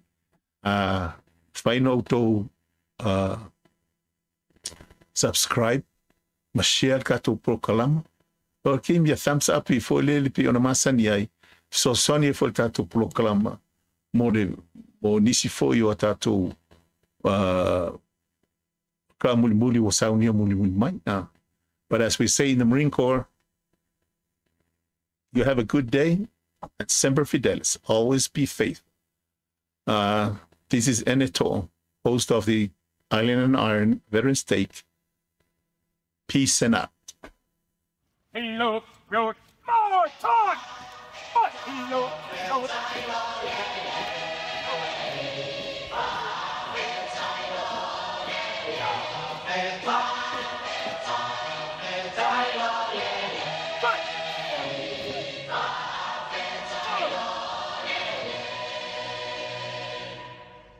a fai na outou subscribe ma share le tatou polokalama o give me a thumbs up i foi le pei ona masani ai fesoasoani ai foi le tatou polokalama mo le mo nisi foi o a tatou ka mulimuli ua saunia mulimuli mai. But as we say in the Marine Corps, you have a good day and semper fidelis, always be faithful. This is Eneto, host of the Island and Iron Veterans Take. Peace and out. Hello, road, more talk! But hello, road.